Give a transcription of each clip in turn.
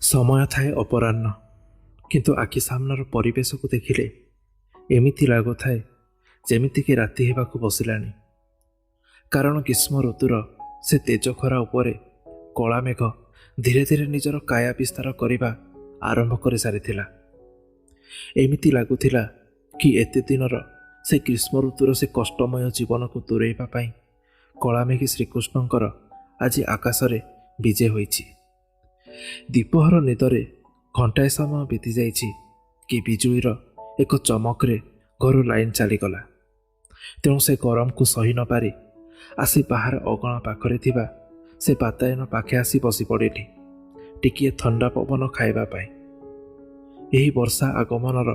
ସମୟ ଥାଏ ଅପରାହ୍ନ, କିନ୍ତୁ ଆଖି ସାମ୍ନାର ପରିବେଶକୁ ଦେଖିଲେ ଏମିତି ଲାଗୁଥାଏ ଯେମିତିକି ରାତି ହେବାକୁ ବସିଲାଣି। କାରଣ ଗ୍ରୀଷ୍ମ ଋତୁର ସେ ତେଜ ଖରା ଉପରେ କଳା ମେଘ ଧୀରେ ଧୀରେ ନିଜର କାୟା ବିସ୍ତାର କରିବା ଆରମ୍ଭ କରିସାରିଥିଲା। ଏମିତି ଲାଗୁଥିଲା କି ଏତେ ଦିନର ସେ ଗ୍ରୀଷ୍ମ ଋତୁର ସେ କଷ୍ଟମୟ ଜୀବନକୁ ଦୂରେଇବା ପାଇଁ କଳାମେଘୀ ଶ୍ରୀକୃଷ୍ଣଙ୍କର ଆଜି ଆକାଶରେ ବିଜେ ହୋଇଛି। ଦ୍ୱିପହର ନିଦରେ ଘଣ୍ଟାଏ ସମୟ ବିତିଯାଇଛି କି ବିଜୁଳିର ଏକ ଚମକରେ ଘରୁ ଲାଇନ୍ ଚାଲିଗଲା। ତେଣୁ ସେ ଗରମକୁ ସହି ନପାରି ଆସି ବାହାର ଅଗଣା ପାଖରେ ଥିବା ସେ ବାତାୟନ ପାଖେ ଆସି ବସି ପଡ଼ିଲି ଟିକିଏ ଥଣ୍ଡା ପବନ ଖାଇବା ପାଇଁ। ଏହି ବର୍ଷା ଆଗମନର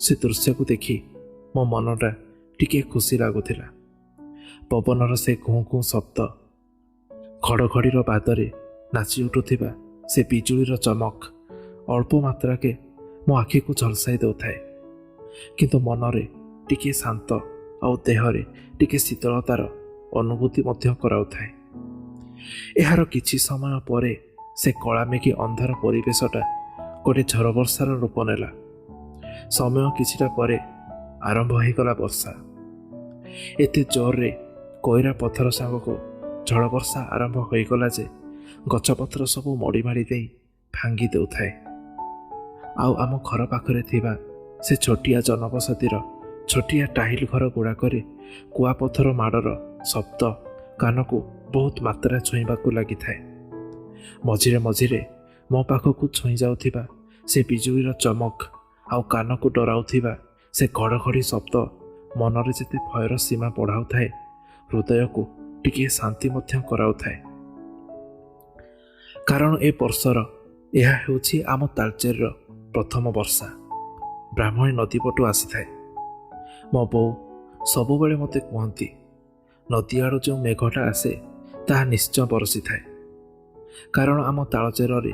ସେ ଦୃଶ୍ୟକୁ ଦେଖି ମୋ ମନଟା ଟିକିଏ ଖୁସି ଲାଗୁଥିଲା। ପବନର ସେ ଘୁଁ ଘୁଁ ଶବ୍ଦ, ଘଡ଼ଘଡ଼ିର ବାଦରେ ନାଚି ଉଠୁଥିବା ସେ ବିଜୁଳିର ଚମକ ଅଳ୍ପ ମାତ୍ରାକେ ମୋ ଆଖିକୁ ଝଲସାଇ ଦେଉଥାଏ, କିନ୍ତୁ ମନରେ ଟିକିଏ ଶାନ୍ତ ଆଉ ଦେହରେ ଟିକେ ଶୀତଳତାର ଅନୁଭୂତି ମଧ୍ୟ କରାଉଥାଏ। ଏହାର କିଛି ସମୟ ପରେ ସେ କଳାମେଘୀ ଅନ୍ଧାର ପରିବେଶଟା ଗୋଟେ ଝଡ଼ ବର୍ଷାର ରୂପ ନେଲା। ସମୟ କିଛିଟା ପରେ ଆରମ୍ଭ ହୋଇଗଲା ବର୍ଷା। ଏତେ ଜୋରରେ କଇରା ପଥର ସାଙ୍ଗକୁ ଝଡ଼ ବର୍ଷା ଆରମ୍ଭ ହୋଇଗଲା ଯେ ଗଛପତ୍ର ସବୁ ମୋଡ଼ି ମାଡ଼ି ଦେଇ ଭାଙ୍ଗି ଦେଉଥାଏ। ଆଉ ଆମ ଘର ପାଖରେ ଥିବା ସେ ଛୋଟିଆ ଜନବସତିର ଛୋଟିଆ ଟାହିଲ ଘର ଗୁଡ଼ାକରେ କୁଆପଥର ମାଡ଼ର ଶବ୍ଦ କାନକୁ ବହୁତ ମାତ୍ରାରେ ଛୁଇଁବାକୁ ଲାଗିଥାଏ। ମଝିରେ ମଝିରେ ମୋ ପାଖକୁ ଛୁଇଁ ଯାଉଥିବା ସେ ବିଜୁଳିର ଚମକ ଆଉ କାନକୁ ଡରାଉଥିବା ସେ ଘଡ଼ଘଡ଼ି ଶବ୍ଦ ମନରେ ଯେତେ ଭୟର ସୀମା ବଢ଼ାଉଥାଏ, ହୃଦୟକୁ ଟିକିଏ ଶାନ୍ତି ମଧ୍ୟ କରାଉଥାଏ। କାରଣ ଏ ବର୍ଷର ଏହା ହେଉଛି ଆମ ତାଳଚେରର ପ୍ରଥମ ବର୍ଷା। ବ୍ରାହ୍ମଣୀ ନଦୀ ପଟୁ ଆସିଥାଏ। ମୋ ବୋଉ ସବୁବେଳେ ମୋତେ କୁହନ୍ତି, ନଦୀ ଆଡ଼ୁ ଯେଉଁ ମେଘଟା ଆସେ ତାହା ନିଶ୍ଚୟ ବରଷିଥାଏ। କାରଣ ଆମ ତାଳଚେରରେ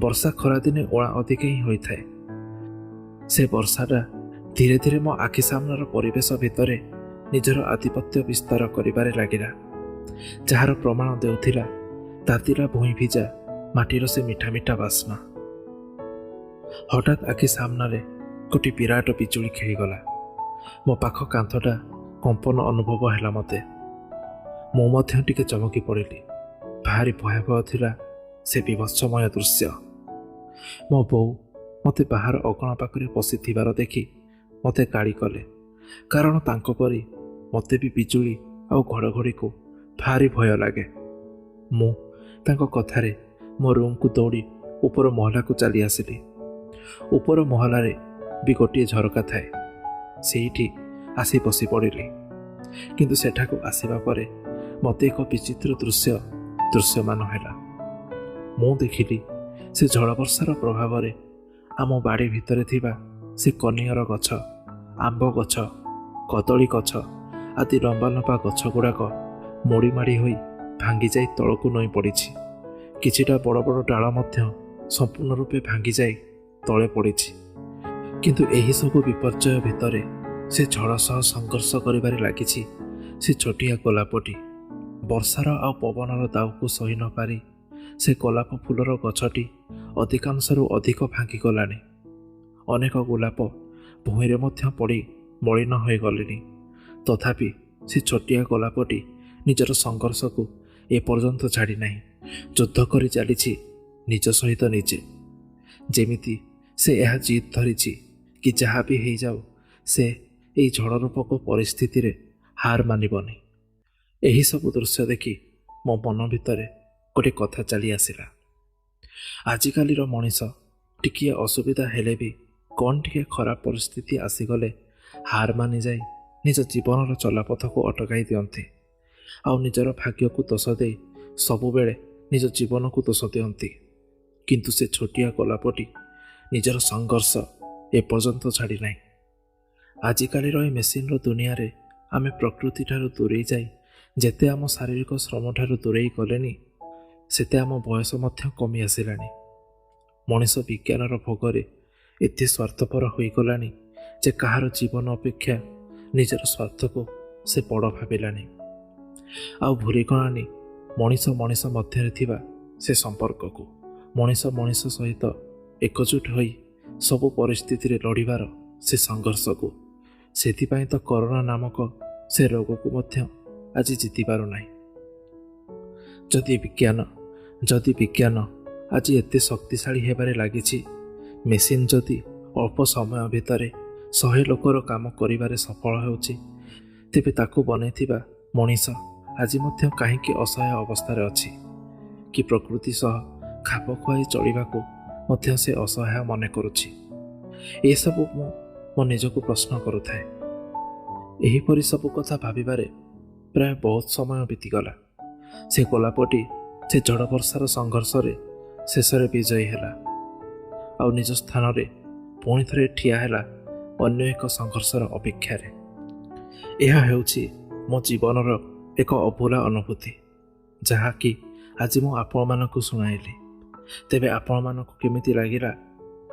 ବର୍ଷା ଖରାଦିନେ ଓଳା ଅଧିକ ହିଁ ହୋଇଥାଏ। ସେ ବର୍ଷାଟା ଧୀରେ ଧୀରେ ମୋ ଆଖି ସାମ୍ନାର ପରିବେଶ ଭିତରେ ନିଜର ଆଧିପତ୍ୟ ବିସ୍ତାର କରିବାରେ ଲାଗିଲା, ଯାହାର ପ୍ରମାଣ ଦେଉଥିଲା ତାତିଲା ଭୂଇଁ ଭିଜା ମାଟିର ସେ ମିଠା ମିଠା ବାସ୍ନା। ହଠାତ୍ ଆଖି ସାମ୍ନାରେ ଗୋଟିଏ ବିରାଟ ବିଜୁଳି ଖେଳିଗଲା। ମୋ ପାଖ କାନ୍ଥଟା କମ୍ପନ ଅନୁଭବ ହେଲା ମୋତେ। ମୁଁ ମଧ୍ୟ ଟିକେ ଚମକି ପଡ଼ିଲି। ଭାରି ଭୟାବହ ଥିଲା ସେ ବିଭତ୍ସମୟ ଦୃଶ୍ୟ। ମୋ ବୋଉ ମୋତେ ବାହାର ଅଗଣା ପାଖରେ ବସିଥିବାର ଦେଖି ମୋତେ ଗାଳି କଲେ, କାରଣ ତାଙ୍କ ପରି ମୋତେ ବି ବିଜୁଳି ଆଉ ଘଡ଼ଘଡ଼ିକୁ ଭାରି ଭୟ ଲାଗେ। ମୁଁ ତାଙ୍କ କଥାରେ ମୋ ରୁମ୍କୁ ଦୌଡ଼ି ଉପର ମହଲାକୁ ଚାଲି ଆସିଲି। ଉପର ମହଲାରେ ବି ଗୋଟିଏ ଝରକା ଥାଏ, ସେଇଠି ଆସି ବସି ପଡ଼ିଲି। କିନ୍ତୁ ସେଠାକୁ ଆସିବା ପରେ ମୋତେ ଏକ ବିଚିତ୍ର ଦୃଶ୍ୟ ଦୃଶ୍ୟମାନ ହେଲା। ମୁଁ ଦେଖିଲି ସେ ଝଡ଼ ବର୍ଷାର ପ୍ରଭାବରେ ଆମ ବାଡ଼ି ଭିତରେ ଥିବା ସେ କନିଅର ଗଛ, ଆମ୍ବ ଗଛ, କଦଳୀ ଗଛ ଆଦି ଲମ୍ବା ଲମ୍ବା ଗଛ ଗୁଡ଼ାକ ମୋଡ଼ି ମାଡ଼ି ହୋଇ ଭାଙ୍ଗିଯାଇ ତଳକୁ ନଇଁ ପଡ଼ିଛି। କିଛିଟା ବଡ଼ ବଡ଼ ଡାଳ ମଧ୍ୟ ସମ୍ପୂର୍ଣ୍ଣ ରୂପେ ଭାଙ୍ଗିଯାଇ ତଳେ ପଡ଼ିଛି। କିନ୍ତୁ ଏହିସବୁ ବିପର୍ଯ୍ୟୟ ଭିତରେ ସେ ଝଡ଼ ସହ ସଂଘର୍ଷ କରିବାରେ ଲାଗିଛି ସେ ଛୋଟିଆ ଗୋଲାପଟି। ବର୍ଷାର ଆଉ ପବନର ଦାଉକୁ ସହି ନପାରି ସେ ଗୋଲାପ ଫୁଲର ଗଛଟି ଅଧିକାଂଶରୁ ଅଧିକ ଭାଙ୍ଗିଗଲାଣି। ଅନେକ ଗୋଲାପ ଭୂଇଁରେ ମଧ୍ୟ ପଡ଼ି ମଳିନ ହୋଇଗଲେଣି। ତଥାପି ସେ ଛୋଟିଆ ଗୋଲାପଟି ନିଜର ସଂଘର୍ଷକୁ ଏପର୍ଯ୍ୟନ୍ତ ଛାଡ଼ି ନାହିଁ। ଯୁଦ୍ଧ କରି ଚାଲିଛି ନିଜ ସହିତ ନିଜେ। ଯେମିତି ସେ ଏହା ଜିଦ୍ ଧରିଛି କି ଯାହା ବି ହେଇଯାଉ, ସେ ଏଇ ଝଡ଼ ରୂପକ ପରିସ୍ଥିତିରେ ହାର ମାନିବନି। ଏହିସବୁ ଦୃଶ୍ୟ ଦେଖି ମୋ ମନ ଭିତରେ ଗୋଟିଏ କଥା ଚାଲି ଆସିଲା। ଆଜିକାଲିର ମଣିଷ ଟିକିଏ ଅସୁବିଧା ହେଲେ ବି, କ'ଣ ଟିକେ ଖରାପ ପରିସ୍ଥିତି ଆସିଗଲେ ହାର ମାନିଯାଇ ନିଜ ଜୀବନର ଚଲାପଥକୁ ଅଟକାଇ ଦିଅନ୍ତି ଆଉ ନିଜର ଭାଗ୍ୟକୁ ଦୋଷ ଦେଇ ସବୁବେଳେ ନିଜ ଜୀବନକୁ ଦୋଷ ଦିଅନ୍ତି। କିନ୍ତୁ ସେ ଛୋଟିଆ ଗୋଲାପଟି ନିଜର ସଂଘର୍ଷ ଏପର୍ଯ୍ୟନ୍ତ ଛାଡ଼ି ନାହିଁ। ଆଜିକାଲିର ଏ ମେସିନ୍ର ଦୁନିଆରେ ଆମେ ପ୍ରକୃତିଠାରୁ ଦୂରେଇ ଯାଇ ଯେତେ ଆମ ଶାରୀରିକ ଶ୍ରମଠାରୁ ଦୂରେଇ ଗଲେନି, ସେତେ ଆମ ବୟସ ମଧ୍ୟ କମି ଆସିଲାଣି। ମଣିଷ ବିଜ୍ଞାନର ଭୋଗରେ ଏତେ ସ୍ୱାର୍ଥପର ହୋଇଗଲାଣି ଯେ କାହାର ଜୀବନ ଅପେକ୍ଷା ନିଜର ସ୍ୱାର୍ଥକୁ ସେ ବଡ଼ ଭାବିଲାଣି ଆଉ ଭୁଲିଗଲାଣି ମଣିଷ ମଣିଷ ମଧ୍ୟରେ ଥିବା ସେ ସମ୍ପର୍କକୁ, ମଣିଷ ମଣିଷ ସହିତ ଏକଜୁଟ ହୋଇ ସବୁ ପରିସ୍ଥିତିରେ ଲଢ଼ିବାର ସେ ସଂଘର୍ଷକୁ। ସେଥିପାଇଁ ତ କରୋନା ନାମକ ସେ ରୋଗକୁ ମଧ୍ୟ ଆଜି ଜିତି ପାରୁନାହିଁ। ଯଦି ବିଜ୍ଞାନ ଆଜି ଏତେ ଶକ୍ତିଶାଳୀ ହେବାରେ ଲାଗିଛି, ମେସିନ୍ ଯଦି ଅଳ୍ପ ସମୟ ଭିତରେ 100 ଲୋକର କାମ କରିବାରେ ସଫଳ ହେଉଛି, ତେବେ ତାକୁ ବନେଇଥିବା ମଣିଷ ଆଜି ମଧ୍ୟ କାହିଁକି ଅସହାୟ ଅବସ୍ଥାରେ ଅଛି କି ପ୍ରକୃତି ସହ ଖାପ ଖୁଆଇ ଚଳିବାକୁ ମଧ୍ୟ ସେ ଅସହାୟ ମନେ କରୁଛି? ଏସବୁ ମୁଁ ମୋ ନିଜକୁ ପ୍ରଶ୍ନ କରୁଥାଏ। ଏହିପରି ସବୁ କଥା ଭାବିବାରେ ପ୍ରାୟ ବହୁତ ସମୟ ବିତିଗଲା। ସେ ଗୋଲାପଟି ସେ ଝଡ଼ ବର୍ଷାର ସଂଘର୍ଷରେ ଶେଷରେ ବିଜୟୀ ହେଲା ଆଉ ନିଜ ସ୍ଥାନରେ ପୁଣି ଥରେ ଠିଆ ହେଲା ଅନ୍ୟ ଏକ ସଂଘର୍ଷର ଅପେକ୍ଷାରେ। ଏହା ହେଉଛି ମୋ ଜୀବନର ଏକ ଅଭୁଲା ଅନୁଭୂତି, ଯାହାକି ଆଜି ମୁଁ ଆପଣମାନଙ୍କୁ ଶୁଣାଇଲି। ତେବେ ଆପଣମାନଙ୍କୁ କେମିତି ଲାଗିଲା,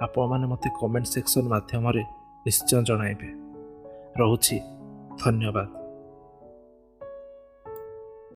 ଆପଣମାନେ ମୋତେ କମେଣ୍ଟ ସେକ୍ସନ୍ ମାଧ୍ୟମରେ ନିଶ୍ଚୟ ଜଣାଇବେ। ରହୁଛି, ଧନ୍ୟବାଦ।